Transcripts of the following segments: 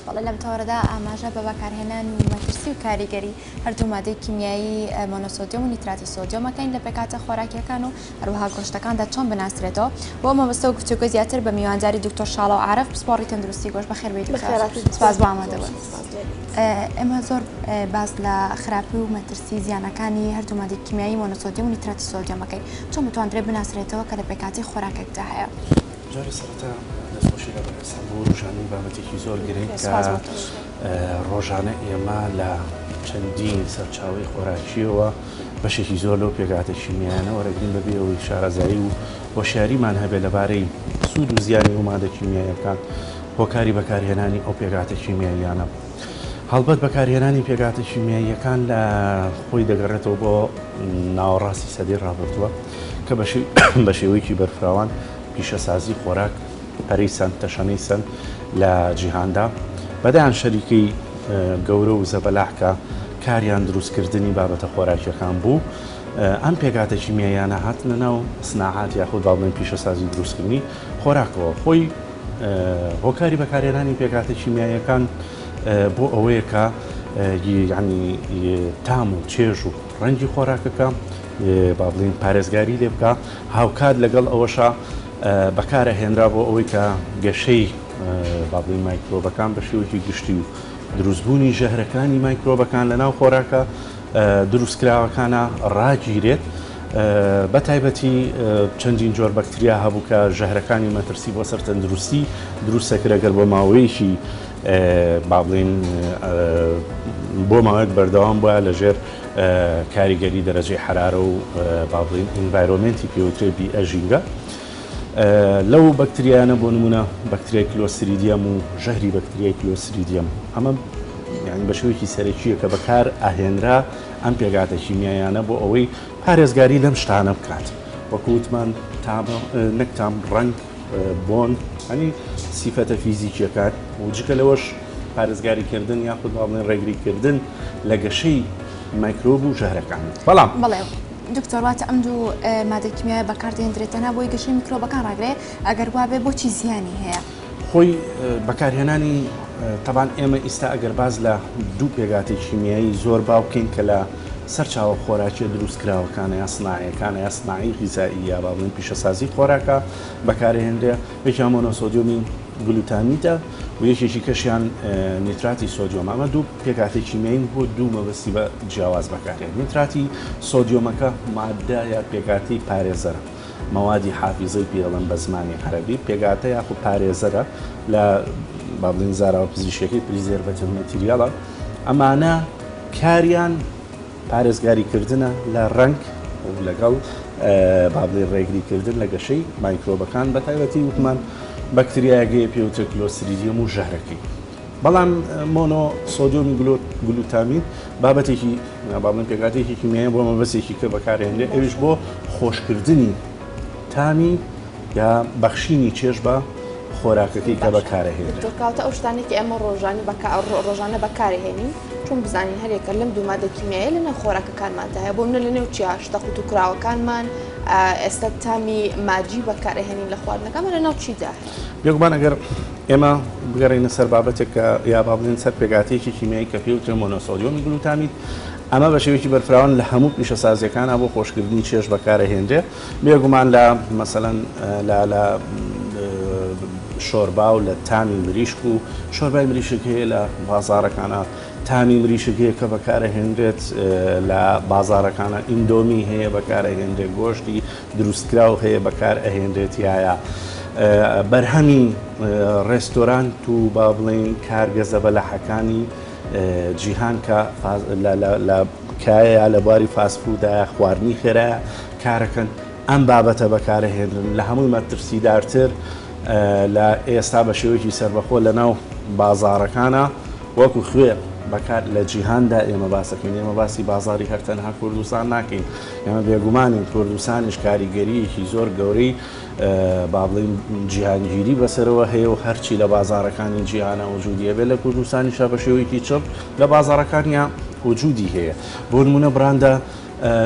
بەڵێ لەم تەوەرەدا ئاماژە بە بەکارهێنان و مەترسی و کاریگەری هەردوو مادەی کیمیایی مۆنۆسۆدیۆم و نیتراتی سۆدیۆم ئەکەین لە پێکهاتە خۆراکیەکان و هەروەها گۆشتەکاندا چۆن بناسرێتەوە بۆ ئەو مەبەستە و گفتوگۆی زیاتر بە میوانداری دکتۆر شاڵاو عارف پسپۆڕی تەندروستی گۆشت بەخێر بێی دکتۆر سپاس بۆ ئامادەبوون. ئێمە زۆر باس لە خراپی و مەترسی زیانەکانی هەردوو مادەی کیمیایی مۆنۆسۆدیۆم و نیتراتی سۆدیۆم ئەکەین چۆن بتواندرێت بناسرێتەوە کە لە پێکهاتەی خۆراکێکدا هەیە؟ جارێ سەرەتا دەستخۆشی لە بەڕێزتان بۆ وروژاندنی بابەتێکی زۆر گرنگ کە ڕۆژانە ئێمە لە چەندین سەرچاوەی خۆراکییەوە بەشێکی زۆر لەو پێکهاتە کیمیایانە وەرەگرین بەبێ ئەوەی شارەزایی و هۆشیاریمان هەبێت لەبارەی سوود و زیانی ئەو مادە کیمیاییەکان هۆکاری بەکارهێنانی ئەو پێکهاتە کیمیاییانە. هەڵبەت بەکارهێنانی پێکهاتە کیمیاییەکان لە خۆی دەگەڕێتەوە بۆ ناوەڕاستی سەدەی ڕابردووە کە بە شێوەیەکی بەرفراوان پیشەسازی خۆراک پەرەی سەند، تەشەنەی سەند لە جیهاندا. بەدەیان شەریکەی گەورە و زەبەلاح کە کاریان دروستکردنی بابەتە خۆراکیەکان بوو، ئەم پێکهاتە کیمیاییانە هاتنە ناو سناعات یاخود با بڵێین پیشەسازی دروستکردنی خۆراکەوە. خۆی هۆکاری بەکارهێنانی پێکهاتە کیمیاییەکان بۆ ئەوەیە کە یانی تام و چێژ و ڕەنگی خۆراکەکە با بڵێین پارێزگاری لێ بکا، هاوکات لەگەڵ ئەوەشا بەکارئەهێنرا بۆ ئەوەی کە گەشەی با بڵێین مایکرۆبەکان بە شێوەیەکی گشتی و دروستبوونی ژەهرەکانی مایکرۆبەکان لەناو خۆراکە دروستکراوەکانا ڕاگیرێت. بە تایبەتی چەندین جۆر بەکتریا هەبوو کە ژەهرەکانی مەترسی بۆ سەر تەندروستی دروست دەکرد ئەگەر بۆ ماوەیەکی با بڵێین بۆ ماوەیەک بەردەوام بووە لەژێر کاریگەری دەرەجەی حەرارە و با بڵێین environment ی پێوترێ بیئە ژینگە لەو بەکتریایانە بۆ نمونە بەکتریای کلۆستریدیەم و ژەهری بەکتریای کلۆستریدیەم ئەمە یعنی بە شێوەیەکی سەرەکیە کە بەکار ئەهێنرا ئەم پێکهاتە کیمیایانە بۆ ئەوەی پارێزگاری لەم شتانە بکات وەکو وتمان تام نەک تام ڕەنگ بۆن هەنی سیفەتە فیزیکیەکان و جگە لەوەش پارێزگاری کردن یاخود با بڵێن ڕێگری کردن لە گەشەی مایکرۆب و ژەهرەکان بەڵام بەڵێ دکتۆر واتە ئەم دوو مادە کیمیایە بەکاردێندرێت تەنها بۆی گەشەی میکرۆبەکان ڕاگرێ ئەگەر وابێ بۆچی زیانی هەیە؟ خۆی بەکارهێنانی تەبان ئێمە ئیستا ئەگەر باس لە دوو پێکهاتەی کیمیایی زۆر باو بکەین کە لە سەرچاوە خۆراکیە دروستکراوەکانە یا سناعیەکانە یا سناعی غیزایی یا با بڵێین پیشەسازی خۆراکە بەکارهێنرێ یەکیان مۆنۆسۆدیۆمی گلوتامیتە و یەکێکی کەشیان نیتراتی سۆدیۆمە. ئەمە دوو پێکهاتەی کیمیایین بۆ دوو مەبەستی بە جیاواز بەکارهێن. نیتراتی سۆدیۆمەکە ماددە یا پێکهاتەی پارێزەرە، مەوادی حافیزەی پێ ئەڵێن بە زمانی عەرەبی، پێکهاتە یاخود پارێزەرە لە با بڵێین زاراوە پزیشکیەکەی preservative material ە. ئەمانە کاریان پارێزگاری کردنە لە ڕەنگ و لەگەڵ با بڵێین ڕێگری کردن لە گەشەی مایکرۆبەکان بە تایبەتی وتمان بەکتریایەک هەیە پێوترێ کلۆستریدیەم و ژەهرەکەی. بەڵام مۆنۆ سۆدیۆمی گلوتامین بابەتێکی با بڵێین پێکهاتەیەکی کیمیاییە بۆ مەبەستێکی کە بەکارهێنرێ ئەویش بۆ خۆشکردنی تامی یا بەخشینی چێژ بە خۆراکەکەی کە بەکارەهێنرێت. دکتۆر کەواتە ئەو شتانەی کە ئێمە ڕۆژانی ڕۆژانە بەکارەهێنین چۆن بزانین هەریەکە لەم دوو مادە کیمیاییە لەنێو خۆراکەکانماندا هەیە بۆ منە لەنێو چیا شتە قوتوکراوەکانمان ئێستا تامی ماجی بەکارەهێنین لە خواردنەکانمان لەناو چیدا هەیە؟ بێگومان ئەگەر ئێمە بگەڕێینە سەر بابەتێک کە یا با بڵێین سەر پێکهاتەیەکی کیمیایی کە پێی وترێ مۆنۆسۆدیۆمی گلوتامید ئەمە بە شێوەیەکی بەرفراوان لە هەموو پیشەسازییەکانا بۆ خۆشکردنی چێژ بەکارەهێنرێ بێگومان لە مەسەلەن لە لە شۆربا و لە تامی مریشک و شۆربای مریشک هەیە لە بازاڕەکانا تامی مریشک هەیە کە بەکارەهێنرێت لە بازاڕەکانا ئیندۆمی هەیە بەکارەهێنرێت گۆشتی دروستکراو هەیە بەکار ئەهێنرێت تیایا بەرهەمی ڕێستۆرانت و با بڵێین کارگە زەبەلاحەکانی جیهان کە لە کایە لە بواری fast food ە خواردنی خێرایە کارەکەن ئەم بابەتە بەکارەهێنرن لە هەمووی مەترسیدارتر لە ئێستا بە شێوەیەکی سەربەخۆ لە ناو بازاڕەکانە وەکو خوێ بەکار لە جیهاندا ئێمە باسەکەین ئێمە باسی بازاری هەر تەنها کوردستان ناکەین ئێمە بێگومانین کوردستانیش کاریگەریەکی زۆر گەورەی با بڵێین جیهانگیری بەسەرەوە هەیە و هەرچی لە بازارەکانی جیهانە وجودی هەبێت لە کوردستانیشا بە شێوەیەکی چڕ لە بازارەکانیا وجودی هەیە بۆ نمونە براندە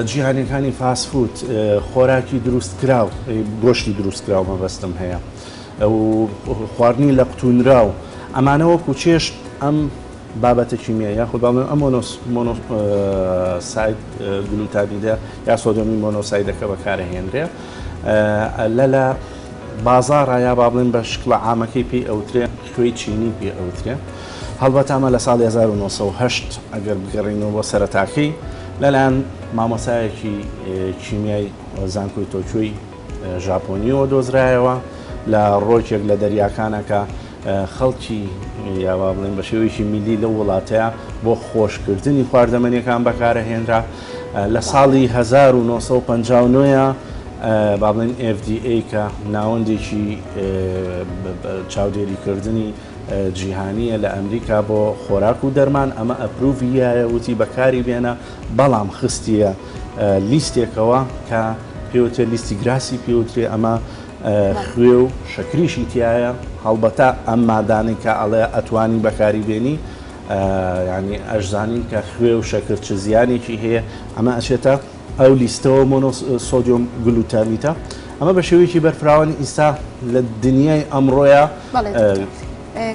جیهانیەکانی fast food خۆراکی دروستکراو گۆشتی دروستکراو مەبەستم هەیە و خواردنی لە قوتونراو ئەمانە وەکو چێشت. ئەم بابەتە کیمیایی یاخود با بڵێم ئەم monoside glutamide ە یا سۆدیۆمی مۆنۆسایدەکە بەکارەهێنرێ لە لە بازاڕە یا با بڵێن بە شکڵە عامەکەی پێی ئەوترێ خوێی چینی پێ ئەوترێ هەڵبەتە ئەمە لە ساڵی 1970 ئەگەر بگەڕینەوە بۆ سەرەتاکەی لەلایەن مامۆسایەکی کیمیای زانکۆی تۆکیۆی ژاپۆنیەوە دۆزرایەوە لە ڕۆکێک لە دەریاکانە کە خەڵکی یا با بڵێن بە شێوەیەکی میلی لەو وڵاتەیە بۆ خۆشکردنی خواردەمەنیەکان بەکارەهێنرا لە ساڵی 1959 با بڵێن FDA کە ناوەندێکی چاودێریکردنی جیهانیە لە ئەمریکا بۆ خۆراک و دەرمان ئەمە approve ی یایە وتی بەکاری بێنە بەڵام خستیە لیستێکەوە کە پێوترێ لیستی GRAS ی پێوترێ ئەمە خوێ و شەکریشی تایە هەڵبەتە ئەم مادانەی کە ئەڵێ ئەتوانی بەکاری بێنی ینی ئەشزانین کە خوێ و شەکر چ زیانێکی هەیە ئەمە ئەچێتە ئەو لیستەوە mono sodium glutamate ە ئەمە بە شێوەیەکی بەرفراوانی ئیستا لە دنیای ئەمڕۆیە. بەڵێ دکتۆر.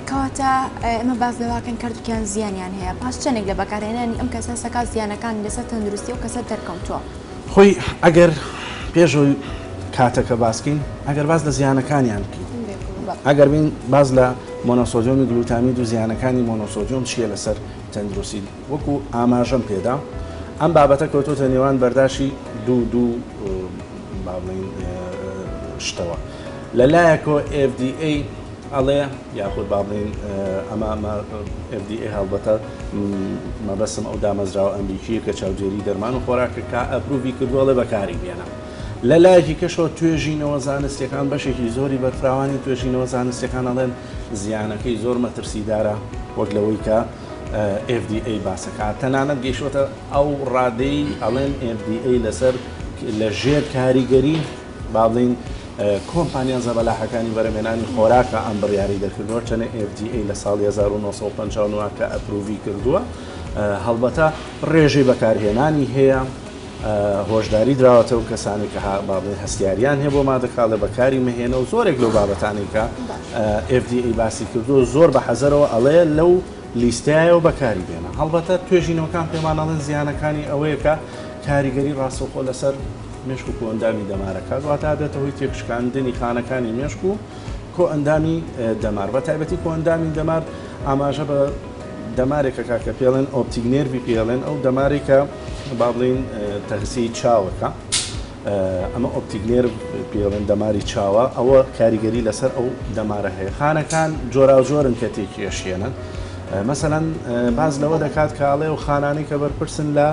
کەواتە ئێمە باس لەوەکەین کەردووکیان زیانیان هەیە پاش چەندێک لە بەکارهێنانی ئەم کەسە سەکات زیانەکانی لەسەر تەندروستی ئەو کەسە دەرکەوتووە؟ خۆی ئەگەر پێش ئەوەی کاتەکە باس کەین ئەگەر باس لە زیانەکانیان بکەین ئەگەر بین باس لە مۆنۆسۆدیۆمی گلوتامید و زیانەکانی مۆنۆسۆدیۆم چییە لەسەر تەندروستی وەکو ئاماژەم پێدا ئەم بابەتە کەوتۆتە نێوان بەرداشی دوو دوو با بڵێین شتەوە لە لایەکەوە FDA ئەڵێ یاخود با بڵێین ئەمە ئەمە FDA هەڵبەتە مەبەستم ئەو دامەزراوە ئەمریکیە کە چاودێری دەرمان و خۆراکە کە approve ی کردووە ئەڵێ بەکاری بێنە لە لایەکی کەشەوە توێژینەوە زانستیەکان بەشێکی زۆری بەرفراوانی توێژینەوە زانستیەکان ئەڵێن زیانەکەی زۆر مەترسیدارە وەک لەوەی کە FDA باسەکە تەنانەت گەیشتوەتە ئەو ڕادەی ئەڵێن FDA لەسەر لە ژێر کاریگەری با بڵێین کۆمپانیا زەبەلاحەکانی بەرەمێنانی خۆراکە ئەم بڕیارەی دەرکردووە چەنە FDA لە ساڵی 1959 کە approve ی کردووە هەڵبەتە ڕێژەی بەکارهێنانی هەیە هۆشداری دراوەتە و کەسانی کە با بڵێن هەستیاریان هەیە بۆ مادەکاڵێ بەکاری مەهێنە و زۆرێک لەو بابەتانەی کە FDA باسی کردووە زۆر بە حەزەرەوە ئەڵێ لەو لیستایەوە بەکاری بێنە هەڵبەتە توێژینەوەکان پێمان ئەڵێن زیانەکانی ئەوەیە کە کاریگەری ڕاستەوخۆ لەسەر مێشک و کۆئەندامی دەمارەکات واتە ئەبێتە هۆی تێکشکاندنی خانەکانی مێشک و کۆئەندامی دەمار بە تایبەتی کۆئەندامی دەمار ئاماژە بە دەمارێکەکە کە پێڵێن optic nerve ی پێڵێن ئەو دەمارێکە با بڵین تەغزیەی چاوەکە ئەمە optic nerve پێڵێن دەماری چاوە ئەوە کاریگەری لەسەر ئەو دەمارە هەیە خانەکان جۆراوجۆرن کە تێکیەشێنن مەسەلەن باز لەوە دەکات کاڵێ و خانانی کە بەرپرسن لە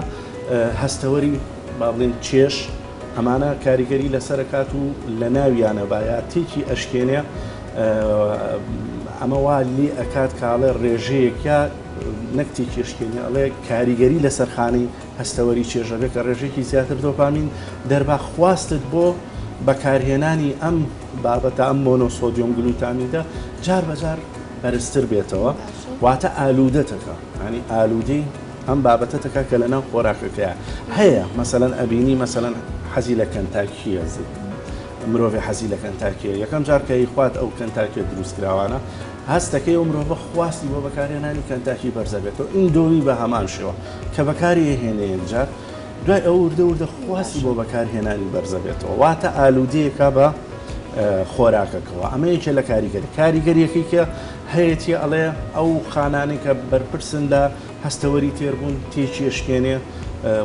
هەستەوەری با بڵێین چێژ، ئەمانە کاریگەری لەسەر ئەکات و لە ناویانە با یا تێکی ئەشکێنێ ئەمە وا لێ ئەکات کە ئەڵێ ڕێژەیەک یا نەک تێکی ئەشکێنێ ئەڵێ کاریگەری لەسەر خانەی هەستەوەری چێژە بێ کە ڕێژەیەکی زیاتر دۆپامین دەربا خواستت بۆ بەکارهێنانی ئەم بابەتە ئەم مۆنۆسۆدیۆم گلوتامیدە جار بەجار بەرزتر بێتەوە واتە ئالوودەتەکە ینی ئالوودەی ئەم بابەتە تکا کە لەناو خۆراکەکەیا هەیە مەسەلەن ئەبینی مەسەلەن حەزی لە کەنتاکیە مرۆڤێ حەزی لە کەنتاکیە یەکەم جار کە ئەیخوات ئەو کەنتاکیە دروست کراوانە هەستەکەی ئەو مرۆڤە خواستی بۆ بەکارهێنانی کەنتاکی بەرزەبێتەوە ئیندۆمی بە هەمان شێوە کە بەکاری ئەهێنێ یەکجار دوای ئەو وردە وردە خواستی بۆ بەکارهێنانی بەرزەبێتەوە واتە ئالوودەیەکە بە خۆراکەکەوە ئەمە یەکێ لە کاریگەری کاریگەریەکەی کە هەیەتی ئەڵێ ئەو خانانەی کە بەرپرسن لە هەستەوەری تێربوون تێکیەشکێنێ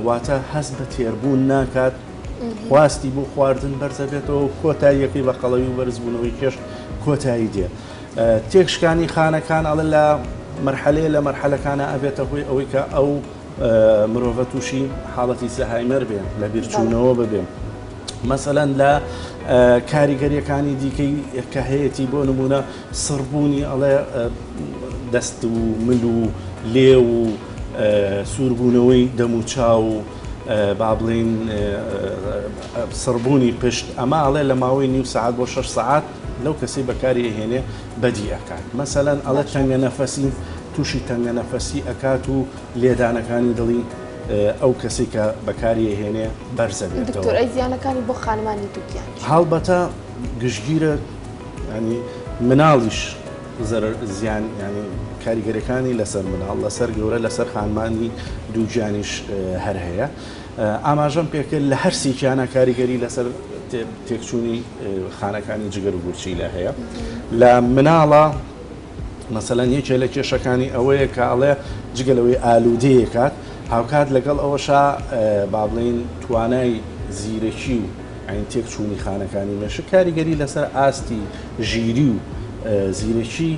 واتە هەست بە تێربوون ناکات خواستی بۆ خواردن بەرزەبێتەوە کۆتاییەکەی بە قەڵەوی و بەرزبوونەوەی کێش کۆتایی دێ تێکشکانی خانەکان ئەڵێ لە مەرحەلەیە لە مەرحەلەکانە ئەبێتە هۆی ئەوەی کە ئەو مرۆڤە تووشی حاڵەتی زەهایمەر بێ لە بیرچوونەوە ببێ مەسەلەن لە کاریگەریەکانی دیکەی کە هەیەی بۆ نمونە سڕبوونی ئەڵێ دەست و مل و لێو و سووربوونەوەی دەموچاو و با بڵین سڕبوونی پشت ئەمە ئەڵێ لە ماوەی نیو سەعات بۆ 6 سەعات لەو کەسی بەکاری ئەهێنێ بەدی ئەکات مەسەلەن ئەڵێ تەنگە نەفەسی تووشی تەنگە نەفەسی ئەکات و لێدانەکانی دڵی ئەو کەسەی کە بەکاری ئەهێنێ بەرزەبێتەوە. دکتۆر ئەی زیانەکانی بۆ خانمانی دووگیان چین؟ هەڵبەتە گشتگیرە ینی مناڵیش زەرەر زیان یانی کاریگەریەکانی لەسەر مناڵ لەسەر گەورە لەسەر خانمانی دووگیانیش هەر هەیە ئاماژەم پێکرد لە هەر سێکیانە کاریگەری لەسەر تێکچوونی خانەکانی جگەر و گورچیلە هەیە لە مناڵە مەسەلەن یەکێ لە کێشەکانی ئەوەیە کە ئەڵێ جگە لەوەی ئالوودەیەکات هاوکات لەگەڵ ئەوەشا با بڵێین توانای زیرەکی و یانی تێکچوونی خانەکانی مێشک کاریگەری لەسەر ئاستی ژیری و زیرەکی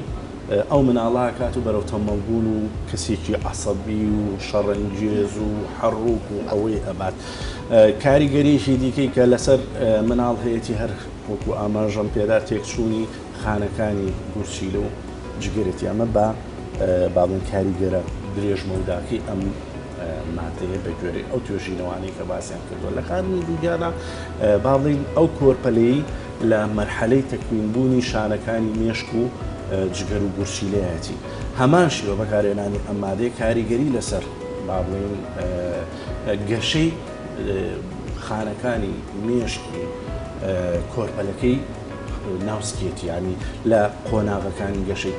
ئەو مناڵە ئەکات و بەرەو تەمەڵبوون و کەسێکی عەسەبی و شەڕەنگێز و حەڕوک و ئەوەی ئەبات. کاریگەریەکی دیکەی کە لەسەر مناڵ هەیەتی هەر وەکو ئاماژەم پێدا تێکچوونی خانەکانی گورچیلە و جگەرێتی ئەمە بە با بڵێین کاریگەرە درێژمەوداکەی ئەم مادەیە بە گوێرەی ئەو توێژینەوانەی کە باسیان کردووە لە خانمی دووگیانە با بڵێین ئەو کۆرپەلەی لە مەرحەلەی تەکوینبوونی شانەکانی مێشک و جگەر و گورچیلەیەتی هەمان شیوە بەکارهێنانی ئەم مادەیە کاریگەری لەسەر با بڵێین گەشەی خانەکانی مێشکی کۆرپەلەکەی ناو سکێتی یانی لە قۆناغەکانی گەشەی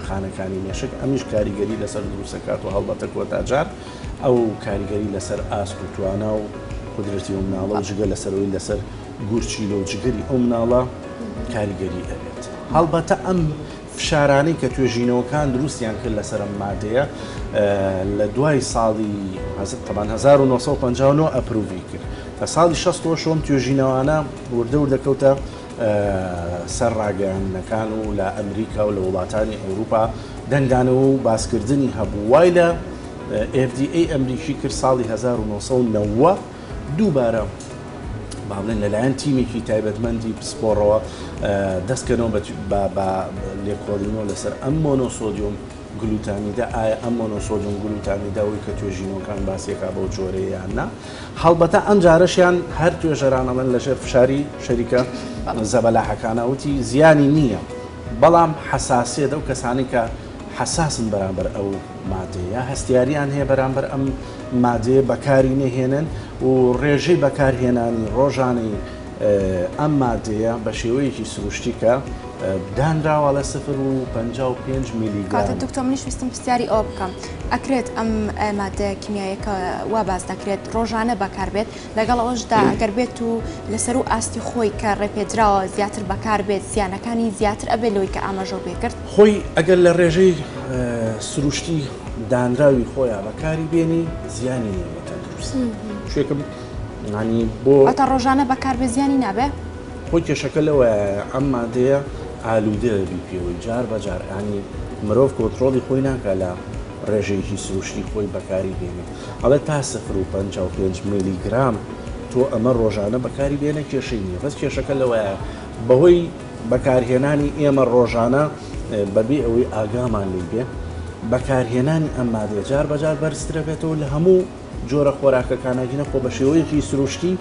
خانەکانی مێشک ئەمیش کاریگەری لەسەر دروستەکات و هەڵبەتە کۆتاجار ئەو کاریگەری لەسەر ئاست و توانا و قودرەتی ئەو مناڵە و جگە لەسەرەوەی لەسەر گورچیلە و جگەری ئەو مناڵە کاریگەری ئەبێت. هەڵبەتە ئەم فشارانەی کە توێژینەوەکان دروستیان کرد لەسەر ئەم مادەیە لە دوای ساڵی تەبان 1959 approve ی کرد لە ساڵی 60 شۆم توێژینەوانە وردە وردە کەوتە سەر ڕاگەیاندنەکان و لە ئەمریکا و لە وڵاتانی ئەوروپا دەنگدانەوە و باسکردنی هەبوو وای لە FDA ئەمریکی کرد ساڵی 1990 دووبارە با بڵێن لەلایەن تیمێکی تایبەتمەندی پسپۆڕەوە دەستکەنەوە بە لێکۆڵینەوە لەسەر ئەم مۆنۆسۆدیۆم گلوتامیدە ئایا ئەم مۆنۆسۆدیۆم گلوتامیدە ئەوەی کە توێژینەوەکان باسیەکا بەو جۆرەیە یان نا هەڵبەتە ئەم جارەشیان هەر توێژەران ئەڵێن لەژێر فشاری شەریکە زەبەلاحەکانە وتی زیانی نییە بەڵام حەساسیەت ئەو کەسانی کە حەساسن بەرامبەر ئەو مادەیە هەستیاریان هەیە بەرامبەر ئەم مادەیە بەکاری نەهێنن و ڕێژەی بەکارهێنانی ڕۆژانەی ئەم مادەیە بە شێوەیەکی سروشتی کە دانراوە لە 0.55 میلیگرام. کاتە دکتۆر منیش ویستم پرسیاری ئەوە بکەم ئەکرێت ئەم مادە کیمیاییە کە وا باس دەکرێت ڕۆژانە بەکاربێت لەگەڵ ئەوەشدا ئەگەر بێت و لەسەر و ئاستی خۆی کە ڕێپێدراوە زیاتر بەکاربێت زیانەکانی زیاتر ئەبێت لەوەی کە ئاماژەو پێکرد؟ خۆی ئەگەر لە ڕێژەی سروشتی دانراوی خۆیا بەکاری بێنی زیانی نیە بۆ تەندروستی شوێکم ینی بۆ واتە ڕۆژانە بەکاربێ زیانی نابێ؟ خۆی کێشەکە لەوەیە ئەم مادەیە ئالوودە بی پێوەی جار بە جار ینی مرۆڤ کۆنترۆڵی خۆی ناکا لە ڕێژەیەکی سروشتی خۆی بەکاری بێنێ ئەڵێ تا 0.55 میلیگرام تۆ ئەمە ڕۆژانە بەکاری بێنە کێشەی نییە بەس کێشەکە لەوەیە بەهۆی بەکارهێنانی ئێمە ڕۆژانە بەبێ ئەوەی ئاگامان لێی بێ بەکارهێنانی ئەم مادەیە جار بەجار بەرزترەبێتەوە لە هەموو جۆرە خۆراکەکانە گینە خۆ بە شێوەیەکی سروشتی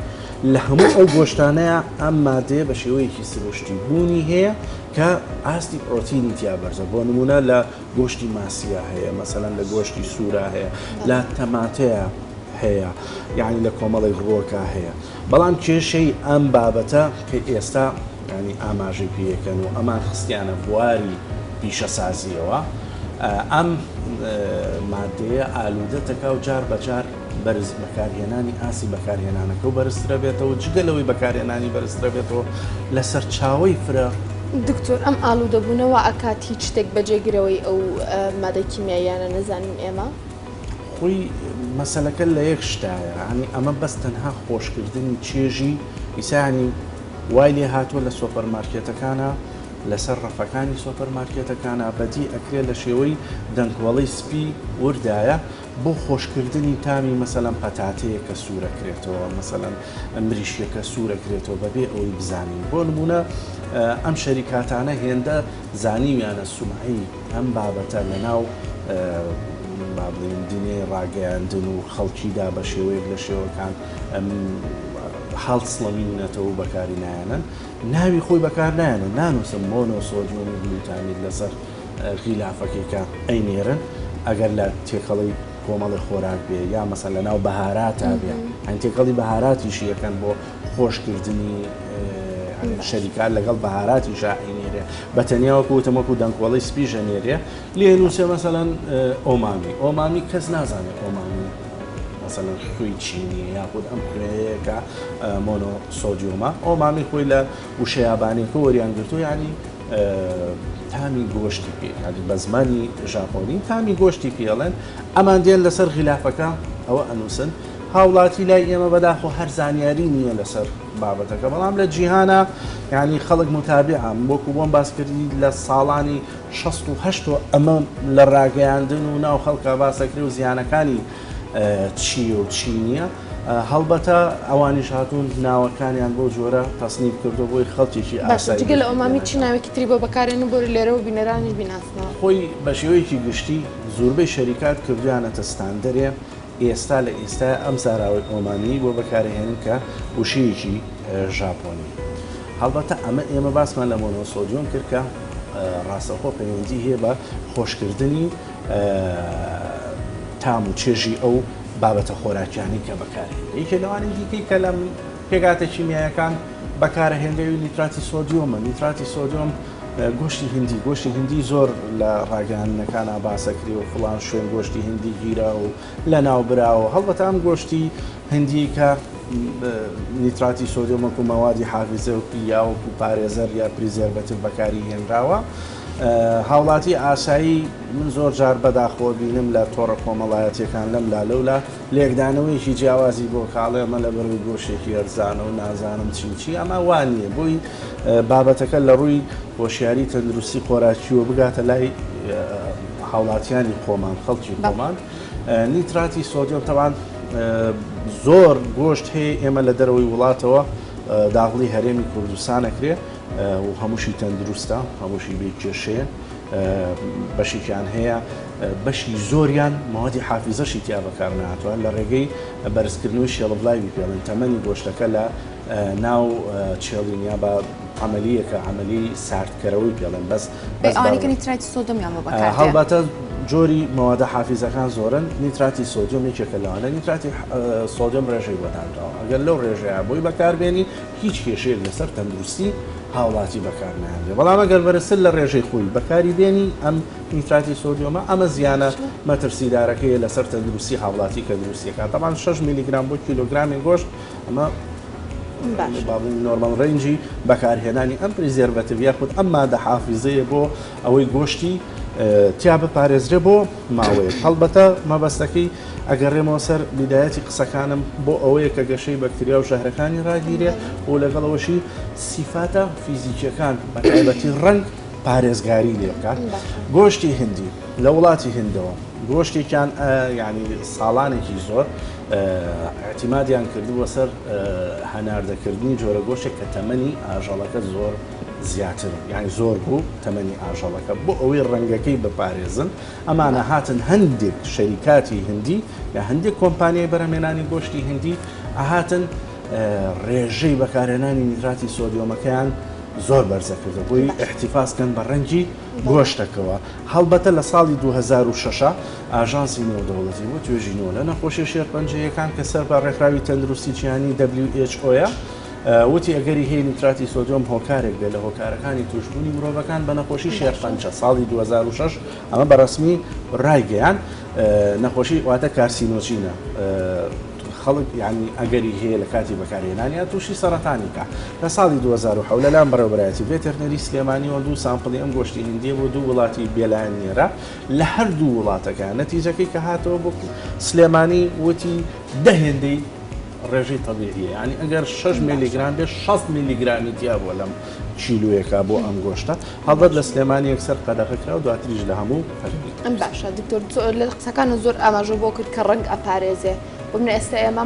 لە هەموو ئەو گۆشتانەیە ئەم مادەیە بە شێوەیەکی سروشتی بوونی هەیە کە ئاستی پرۆتینی تیا بەرزە بۆ نمونە لە گۆشتی ماسیە هەیە مەسەلەن لە گۆشتی سوورا هەیە لە تەماتەیە هەیە یعنی لە کۆمەڵێک ڕووەکە هەیە بەڵام کێشەی ئەم بابەتە کە ئێستا یانی ئاماژەی پێیەکەن و ئەمان خستیانە بواری پیشەسازیەوە ئەم مادەیە ئالوودە تەکا و جار بەجار بەرز بەکارهێنانی ئاسی بەکارهێنانەکە و بەرزترە بێتەوە جگە لەوەی بەکارهێنانی بەرزترە بێتەوە لە سەرچاوەی فرە دکتۆر ئەم ئالوودەبوونە وا ئەکات هیچ شتێک بە جێگرەوەی ئەو مادە کیمیاییانە نەزانین ئێمە؟ خۆی مەسەلەکە لە یەک شتایە یانی ئەمە بەس تەنها خۆشکردنی چێژی ئیسا یانی وای لێ هاتووە لە سۆپەر مارکێتەکانا لەسەر ڕەفەکانی سۆپەر مارکێتەکانا بەدی ئەکرێ لە شێوەی دەنکۆڵەی سپی وردایە بۆ خۆشکردنی تامی مەسەلەن پەتاتەیەک کە سوورەکرێتەوە مەسەلەن مریشکەکە سوورەکرێتەوە بەبێ ئەوەی بزانین بۆ نمونە ئەم شەریکاتانە هێندە زانیویانە سومعەی ئەم بابەتە لەناو با بڵێین دنیای ڕاگەیاندن و خەڵکیدا بە شێوەیەک لە شێوەکان هەڵسڵەوینەتەوە و بەکاری نایەنن ناوی خۆی بەکار نایەنن نانووسن مۆنۆ سۆدیۆمی گلوتامید لەسەر غیلافەکەی کە ئەینێرن ئەگەر لە تێکەڵی کۆمەڵی خۆراک بێ یا مەسەن لە ناو بەهاراتا بێ هەن تێکەڵی بەهاراتیشی یەکەن بۆ خۆشکردنی. یعنی شەریکات لەگەڵ بەهاراتیشا ئەینێرێ بە تەنیا وەکو وتم وەکو دەنکۆڵەی سپیش ئەنێرێ لێ نووسێ مەسەلەن ئۆمامی ئۆمامی کەس نازانێ ئۆمامی مەسەلەن خوێی چینیە یاخود ئەم خوێیە کە مۆنۆ سۆدیۆمە ئۆمامی خۆی لە وشە یابانیەکە وەریان گرتووە یعنی تامی گۆشتی پێ یعنی بە زمانی ژاپۆنی تامی گۆشتی پێڵێن ئەمان دێن لەسەر غیلافەکە ئەوە ئەنووسن هاوڵاتی لای ئێمە بەداخۆ هەر زانیاری نییە لەسەر بابەتەکە بەڵام لە جیهانە یعنی خەڵک متابعە وەکو بۆم باسکردی لە ساڵانی 68 ئەمە لە ڕاگەیاندن و ناو خەڵکە باسەکرێ و زیانەکانی چییە و چی نییە هەڵبەتە ئەوانیش هاتوون ناوەکانیان بەو جۆرە تەسنیف کردووە بۆی خەڵکێکی باشە ئاسایی جگە لە ئۆمامی چ بێنێتەوە. ناوێکی تری بۆ بەکارێنن بۆ لێرەوە بینەرانیش بیناسنەوە؟ خۆی بە شێوەیەکی گشتی زوربەی شەریکات کردویانەتە ستاندەرێ ئێستا لە ئێستایا ئەم زاراوەی ئۆمامیی بۆ بەکارئەهێنن کە وشەیەکی ژاپۆنی. هەڵبەتە ئەمە ئێمە باسمان لە مۆنۆسۆدیۆم کرد کە ڕاستەوخۆ پەیوەندی هەیە بە خۆشکردنی تام و چێژی ئەو بابەتە خۆراکیانەی کە بەکارهێنرێ. یەکێ لەوانەی دیکەی کە لە پێکهاتە کیمیایەکان بەکارەهێنرێ نیتراتی سۆدیۆمە. نیتراتی سۆدیۆم گۆشتی هندی، گۆشتی هندی زۆر لە ڕاگەیاندنەکانا باسەکرێ و فڵان شوێن گۆشتی هندی گیرا و لەناو براوە. هەڵبەتە ئەم گۆشتی هندی کە نیتراتی سۆدیۆم وەکو مەوادی حافیزە و یا وەکو پارێزەر یا preservative بەکاری هێنراوە. هاوڵاتی ئاسایی من زۆر جار بەداخەوە بینم لە تۆڕە کۆمەڵایەتیەکان لەم لا لەولا لێکدانەوەیەکی جیاوازی بۆ کاڵێ ئەمە لەبەرەوەی گۆشتێکی ئەرزانە و نازانم چی و چی ئەمە وا نییە بۆی بابەتەکە لە ڕووی هۆشیاری تەندروستی خۆراکیەوە بگاتە لای هاوڵاتیانی خۆمان خەڵکی خۆمان نیتراتی سۆدیۆم تەوان زۆر گۆشت هەیە ئێمە لە دەرەوەی وڵاتەوە داغڵی هەرێمی کوردستانەکرێ و هەمووشی تەندروستە هەمووشی بێ کێشەیە بەشێکیان هەیە بەشی زۆریان مەوادی حافیزەشی تیا بەکار نهاتوە لە ڕێگەی بەرزکردنەوەی shelf life ی پێڵێن تەمەنی گۆشتەکە لە ناو چێڵین یا بە عملیەکە عملی ساردکەرەوەی پێڵێن بەس ئەوانەی نیتراتی سۆدۆمیان بۆ بەکار هەڵبەتە جۆری مەوادە حافیزەکان زۆرن نیتراتی سۆدیۆم یەکێکە لەوانە نیتراتی سۆدیۆم ڕێژەی بۆ دانراوە ئەگەر لەو ڕێژەیە بۆی بەکاربێنی هیچ کێشەیەک لەسەر تەندروستی هاوڵاتی بەکار نایەنرێ بەڵام ئەگەر بەرزتر لە ڕێژەی خۆی بەکاری بێنی ئەم نیتراتی سۆدیۆمە ئەمە زیانە مەترسیدارەکەیە لەسەر تەندروستی هاوڵاتی کە دروستیەکە تەبان 6 میلیگرام بۆ کیلۆگرامی گۆشت ئەمە با بڵێین normal range ی بەکارهێنانی ئەم preservative یاخود ئەم مادە حافیزەیە بۆ ئەوەی گۆشتی تیا بپارێزرێ بۆ ماوەیەک. هەڵبەتە مەبەستەکەی ئەگەڕێمەوە سەر بیدایەتی قسەکانم بۆ ئەوەیە کە گەشەی بەکتریا و ژەهرەکانی ڕاگیرێ و لەگەڵ ئەوەشی سیفاتە فیزیکیەکان بە تایبەتی ڕەنگ پارێزگاری لێ بکات. گۆشتی هندی لە وڵاتی هندەوە گۆشتێکیان یعنی ساڵانێکی زۆر اعتیمادیان کردبووە سەر هەناردەکردنی جۆرە گۆشتێک کە تەمەنی ئاژەڵەکە زۆر زیاتر یانی زۆر بوو تەمەنی ئاژەڵەکە بۆ ئەوەی ڕەنگەکەی بپارێزن ئەمانە هاتن هەندێک شەریکاتی هندی یا هەندێک کۆمپانیای بەرهەمێنانی گۆشتی هندی ئەهاتن ڕێژەی بەکارهێنانی نیتراتی سۆدیۆمەکەیان زۆر بەرزە کردە بۆی احتفاظ کەن بە ڕەنگی گۆشتەکەوە هەڵبەتە لە ساڵی 2006 ئاژانسی نێودەوڵەتی بۆ توێژینەوە لە نەخۆشیە شێرپەنجەیەکان کە سەر بە ڕێکخراوی تەندروستی جیهانی WHO یە وتی ئەگەری هەیە نیتراتی سۆدیۆم هۆکارێک بێت لە هۆکارەکانی تووشبوونی مرۆڤەکان بە نەخۆشی شێرپەنجە، ساڵی 2006 ئەمە بە ڕەسمی ڕایگەیاند، نەخۆشی واتە carcinogen ە خەڵک یانی ئەگەری هەیە لە کاتی بەکارهێنانیان تووشی سەرەتانی کا. لە ساڵی 2007 لەلایەن بەڕێوەبەرایەتی ڤێتەرنەری سلێمانیەوە دوو sample ی ئەم گۆشتی هندیە بۆ دوو وڵاتی بێلایەن نێرا، لە هەردوو وڵاتەکە نەتیجەکەی کە هاتەوە بۆ سلێمانی وتی دە هێندەی ڕێژەی تەبیعیە یانی ئەگەر 6 میلیگرام بێت 60 میلیگرامی تیا بووە لەم کیلویەکە بۆ ئەم گۆشتە هەڵبەت لە سلێمانی یەکسەر قەدەغە کرا و دواتریش لە هەموو هەرێمی ئەم باشە دکتۆر لە قسەکانە زۆر ئاماژە بۆ کرد کە ڕەنگ ئەپارێزێ بۆ منە ئێستا ئێمە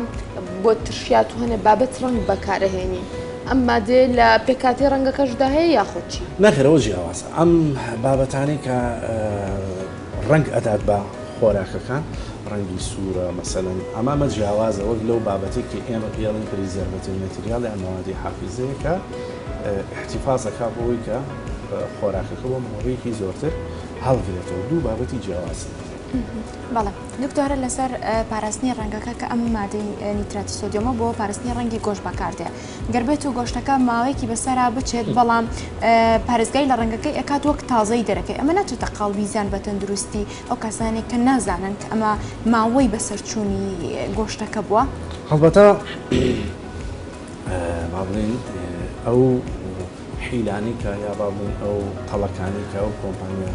بۆ ترشیات و هەنێ بابەت ڕەنگ بەکارەهێنین ئەم مادەیە لە پێکهاتەی ڕەنگەکەشدا هەیە یاخود چی؟ نەخێر ئەوە جیاوازە ئەم بابەتانەی کە ڕەنگ ئەدات بە خۆراکەکان ڕەنگی سوورە مەسەلەن ئەمە ئەمە جیاوازە وەک لەو بابەتەی کە ئێمە پێی ئەڵێین preservative material یان مەوادی حافیزەیە کە احتفاظ ئەکا بۆ ئەوەی کە خۆراکەکە بۆ ماوەیەکی زۆرتر هەڵگرێتەوە دوو بابەتی جیاوازن. بەڵێ دکتۆرە لەسەر پاراستنی ڕەنگەکە کە ئەم مادەی نیتراتی سۆدیۆمە بۆ پاراستنی ڕەنگی گۆشت بەکاردێ گەر بێت و گۆشتەکە ماوەیەکی بەسەرا بچێت بەڵام پارێزگای لە ڕەنگەکەی ئەکات وەک تازەی دەرەکەی ئەمە ناچێتە قاڵبی زیان بە تەندروستی ئەو کەسانێک کە نازانن کە ئەمە ماوەی بەسەرچوونی گۆشتەکە بووە؟ هەڵبەتە با بڵێین ئەو حیلانەی کە یا با بڵێین ئەو تەڵەکانەی کە ئەو کۆمپانیا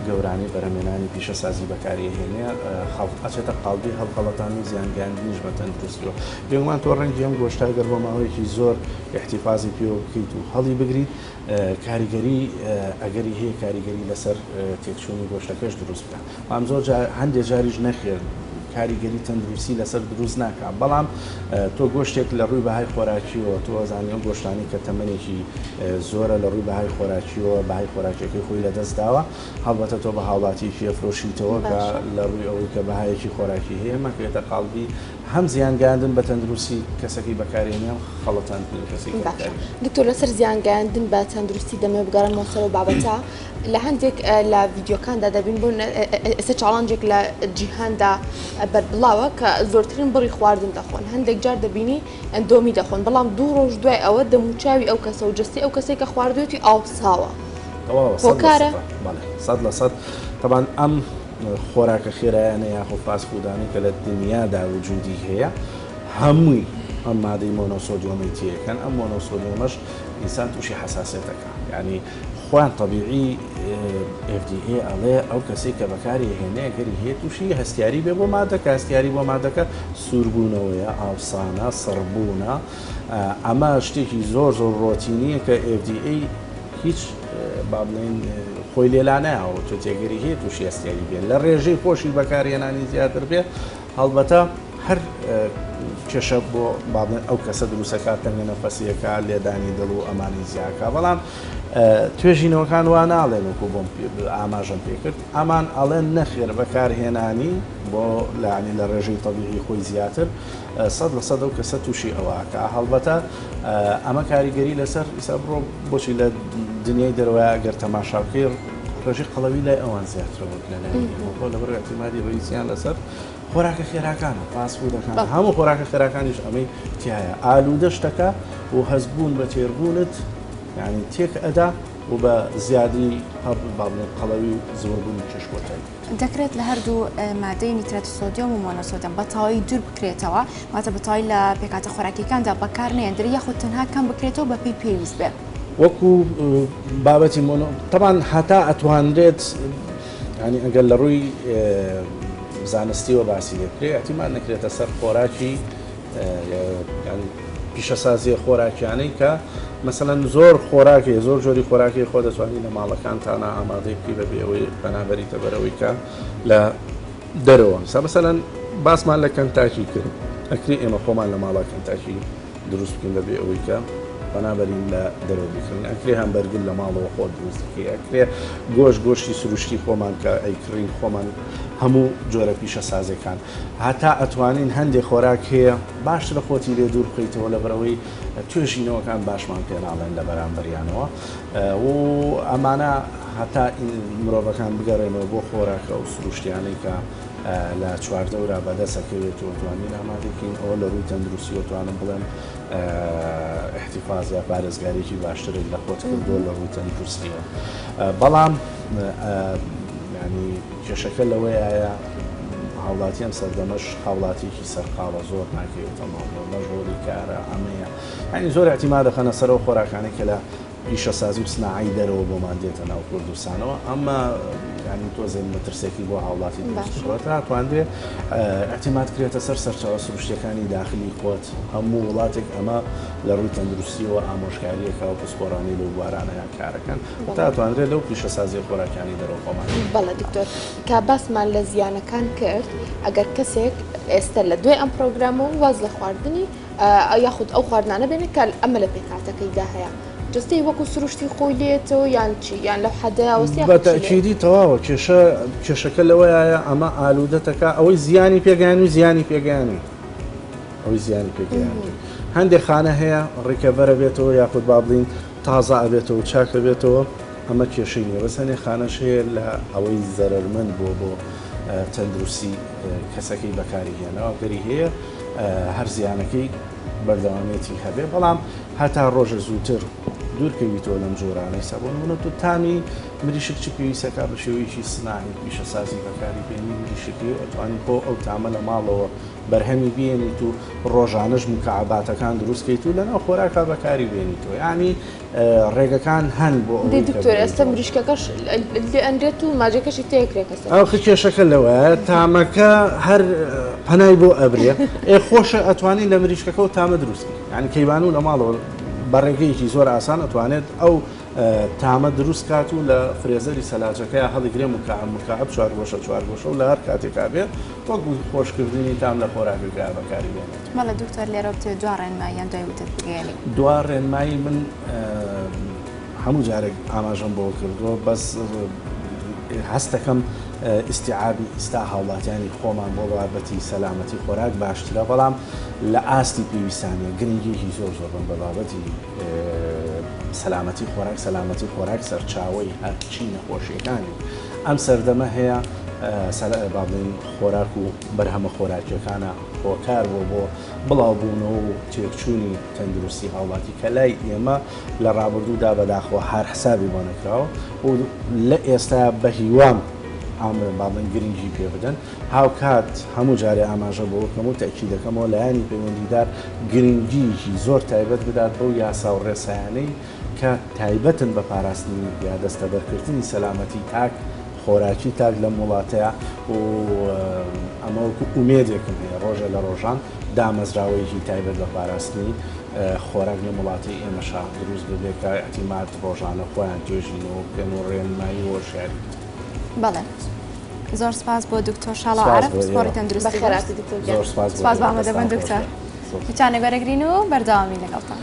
گەورانەی بەرهەمێنانی پیشەسازی بەکاری ئەهێنێ خەڵک ئەچێتە قاڵبی هەڵخەڵەتان و زیانگەیاندنیش بە تەندروستیەوە. بێگومان تۆ ڕەنگی ئەم گۆشتە گەر بۆ ماوەیەکی زۆر ئیحتیفازی پێوە بکەیت و هەڵی بگریت کاریگەری ئەگەری هەیە کاریگەری لەسەر تێکچوونی گۆشتەکەش دروست بکات. بەڵام زۆر جار هەندێ جاریش نەخێر کاریگەری تەندروستی لەسەر دروست ناکا بەڵام تۆ گۆشتێک لە ڕووی بەهای خۆراکیەوە تۆ ئەزانی ئەو گۆشتانەی کە تەمەنێکی زۆرە لە ڕووی بەهای خۆراکیەوە بەهای خۆراکیەکەی خۆی لەدەست داوە هەڵبەتە تۆ بە هاوڵاتیەکی ئەفرۆشیتەوە کە لە ڕووی ئەوەی کە بەهایەکی خۆراکی هەیە مەکرێتە قاڵبی هەم زیان گەیاندن بە تەندروستی کەسەکەی بەکارێنی هەم خەڵەتاندنی کەسەکەی باشە بەکارێنی. دکتۆر لەسەر زیان گەیاندن بە تەندروستی دەمەوێت بگەڕێمەوە سەر ئەو بابەتە لە هەندێک لە ڤیدیۆکاندا دەبین بۆ ئێستا challenge ێک لە جیهاندا بەربڵاوە کە زۆرترین بڕی خواردن دەخۆن هەندێک جار دەبینی ئەندۆمی دەخۆن بەڵام دوو ڕۆژ دوای ئەوە دەموچاوی ئەو کەسە و جەستەی ئەو کەسێک کە خواردوێتی ئاوساوە هۆکارە 100% تەبان ئەم خۆراکە خێرایانە یاخۆ fast food انەی کە لە دنیادا وجودی هەیە هەمووی ئەم مادەی مۆنۆسۆدیۆمەی تێکەن ئەم مۆنۆسۆدیۆمەش ئینسان تووشی حساسێتەکە یعنی خۆیان تەبیعی FDA ئەڵێ ئەو کەسەی کە بەکاری ئەهێنێ ئەگەری هەیە تووشی هەستیاری بێ بۆ مادەکە، هەستیاری بۆ مادەکە سووربوونەوەیە، ئاوسانە، سڕبوونە، ئەمە شتێکی زۆر زۆر ڕۆتینیە کە FDA هیچ با بڵێین خۆی لێ لانایەوە تۆ تێگەری هەیە تووشی هەستیاری بێ لە ڕێژەی خۆشی بەکارهێنانی زیاتر بێ هەڵبەتە هەر کێشە بۆ با بڵێن ئەو کەسە دروستەکات تەنگە نەفەسیەکە لێدانی دڵ و ئەمانی زیاکە بەڵام توێژینەوەکان وا ناڵێن وەکو بۆم ئاماژەم پێکرد ئەمان ئەڵێن نەخێر بەکارهێنانی بۆ لانی لە ڕێژەی تەبیعی خۆی زیاتر 100% ئەو کەسە تووشی ئەوەکە هەڵبەتە ئەمە کاریگەری لەسەر ئیسا بڕۆ بۆچی لە دنیای دەرەوە گەر تەماشا بکەی ڕێژەی قەڵەوی لای ئەوان زیاترە وەک لە لای ئێمە خۆ لەبەر ئیعتیمادی ڕئیسیان لەسەر خۆراکە خێراکانە fast food ەکان هەموو خۆراکە خێراکانیش ئەمەی تایە ئالوودە شتەکە و هەستبوون بە تێربوونت یعنی تێک ئەدا و بە زیادی باڵێن قەڵەوی و زۆربوونی کێش کۆتایی. دەکرێت لە هەردوو مادەی نیتراتی سۆدیۆم و مۆنۆسۆدیۆم بە تەواوی دوور بکرێتەوە، واتە بە تەواوی لە پێکهاتە خۆراکییەکاندا بەکار نەهێندرێت یاخود تەنها کەم بکرێتەوە بەپێی پێویست بێت. وەکو بابەتی مۆنۆ تەبان هەتا ئەتوانرێت ینی ئەگەر لە ڕووی زانستیەوە باسی لێ بکرێت احتیمال نەکرێتە سەر خۆراکی پیشەسازیە خۆراکیانەی کە مەسەلەن زۆر خۆراکی زۆر جۆری خۆراکی خۆ دەتوانانی لە ماڵەکانتانە ئامادەی بکەی بەبێ ئەوەی پەنابەریتە بەرەوەی کە لە دەرەوە مەسەلەن باسمان لە کەنتاکی کرد ئەکری ئێمە خۆمان لە ماڵە کەنتاکی دروست بکەین بەبێ ئەوەی کە پەنا بەرین لە دەرەوە بیکڕین ئەکرێ هەمبەرگر لە ماڵەوە خۆت دروست بکەی ئەکرێ گۆشت گۆشتی سروشتی خۆمان کە ئەیکڕین خۆمان هەموو جۆرە پیشەسازیەکان هەتا ئەتوانین هەندێ خۆراک هەیە باشترە خۆتی لێ دوور بخەیتەوە لەبەرئەوەی توێژینەوەکان باشمان پێ ناڵێن لە بەرامبەریانەوە و ئەمانە هەتا مرۆڤەکان بگەڕێنەوە بۆ خۆراکە و سروشتیانەی کە لە چواردەورا بەدەست ئەکەوێت و توانین ئامادەی بکەین ئەوە لە ڕووی تەندروستیەوە توانم بڵێم احتفاظ یا پارێزگاریی باشترت لە خۆت کردووە لە ڕووی تەندروستیەوە بەڵام ینی کێشەکە لەوەیە هاوڵاتی ئەم سەردەمەش هاوڵاتیکی سەرقاڵە زۆر ناکەوێتە ماڵەوە مەشغوڵی کارە ئەمەیە یعنی زۆر اعتماد دەخەنە سەرەوە خۆراکانەی کە لە پیشەسازی و سناعەی دەرەوە بۆمان دێتە ناو کوردستانەوە ئەمە یانی تۆزێ مەترسێکی بۆ هاوڵاتی دروست کردووە تا توانرێ اعتماد کرێتە سەر سەرچاوە سروشتیەکانی داخلی خۆت هەموو وڵاتێک ئەمە لە ڕووی تەندروستیەوە ئامۆژگاریەکە و پسپۆرانی لەو بوارانەیان کارەکەن تا توانرێت لەو پیشەسازیە خۆراکیانی دەرەوە خۆمان بەڵێ دکتۆر کە باسمان لە زیانەکان کرد ئەگەر کەسێک ئێستا لە دوای ئەم پرۆگرامەوە واز لە خواردنی یاخود ئەو خواردنانە بێنێت کە ئەمە لە پێکهاتەکەیدا هەیە جەستەی وەکو سروشتی خۆی لێتەوە یان چی یان لەو حەدەیا وەستی یاخود چی لێت؟ بەتەئکیدی تەواوە کێشە کێشەکە لەوەیایە ئەمە ئالوودەتەکە ئەوەی زیانی پێگەیانوی زیانی پێگەیانوی ئەوەی زیانی پێگەیانوی هەندێک خانە هەیە recover ئەبێتەوە یاخود با بڵین تازە ئەبێتەوە و چاک ئەبێتەوە ئەمە کێشەی نییە بەس هەندێک خانەش هەیە لە ئەوەی زەرەرمەند بووە بۆ. تەندروستی کەسەکەی بەکاری هێناوە گەری هەیە هەر زیانەکەی بەردەوامێتی هەبێ بەڵام هەتا ڕۆژە زووتر دوورکەویتەوە لەم جۆرانەی سا بۆ نمونە تۆ تامی مریشک چ پێویستەکە بە شێوەیەکی سناعی پیشەسازی بەکاری بێنی مریشکی و ئەتوانی خۆ ئەو تامە لە ماڵەوە بەرهەمی بێنیت و ڕۆژانەش مکعباتەکان دروست کەیت و لەناو خۆراکا بەکاری بێنیتەوە یعنی ڕێگەکان هەن بۆ ئەوەی دکتۆر ئێستا مریشکەکەش لێ ئەنرێت و ماجەکەشی تێکرێت کەسە ئەوخە کێشەکە لەوەیە تامەکە هەر پەنای بۆ ئەبرێ ئێ خۆشە ئەتوانی لە مریشکەکە و تامە دروستکەی یعنی کەیبانو لە ماڵەوە بە ڕێگەیەکی زۆر ئاسان ئەتوانێت ئەو تامە دروست کات و لە فرێزەری سەلاجەکەیا هەڵیگرێ مکعب مکعب چوارگۆشە چوارگۆشە و لە هەر کاتێکا بێ وەک خۆشکردنی تام لە خۆراکەکە بەکاری بێنێت. بەڵێ دکتۆر لێرەوە بتەوێت دوا ڕێنمایی یان دوای وتەت بگەیەنی؟ دوا ڕێنمایی من هەموو جارێک ئاماژەم بۆ کردووە بەس هەستەکەم ئیستیعابی ئیستا هاوڵاتیانی خۆمان بۆ بابەتی سەلامەتی خۆراک باشترە بەڵام لە ئاستی پێویستانە گرنگیەکی زۆر زۆر بم بە بابەتی سەلامەتی خۆراک سەلامەتی خۆراک سەرچاوەی هەرچی نەخۆشیەکانی ئەم سەردەمە هەیە با بڵێین خۆراک و بەرهەمە خۆراکیەکانە هۆکار بووە بۆ بڵاوبوونەوە و تێکچوونی تەندروستی هاوڵاتی کە لای ئێمە لە ڕابردوودا بەداخەوە هەر حسابی بۆ نەکراوە و لە ئێستا بە هیوام با بڵێین گرنگی پێ بدەن هاوکات هەموو جارێ ئاماژە بەوە کەم و تەئکیدەکەمەوە لایەنی پەیوەندیدار گرنگییەکی زۆر تایبەت بدات بەو یاسا و ڕێسایانەی کە تایبەتن بە پاراستنی یا دەستەبەرکردنی سەلامەتی تاک، خۆراکی تاک لەم وڵاتەیا و ئەمە وەکو ئومێدێکم هەیە ڕۆژێ لە ڕۆژان دامەزراوەیەکی تایبەت بە پاراستنی خۆراک لەم وڵاتەی ئێمەشا دروست ببێ کە ئیعتیماد ڕۆژانە خۆیان توێژینەوە بکەن و ڕێنمایی و هۆشیاری بدەن. بەڵێ زۆر سپاس بۆ دکتۆر شاڵاو عەرەف پسپۆڕی تەندروستی بەخێرهاتی دکتۆر گیان. زۆر سپاس بۆ ئێوە ئامادەبوون دەستان دکتۆر. خۆش بێت. وچانێک وەرەگرین و بەردەوامی لەگەڵتان.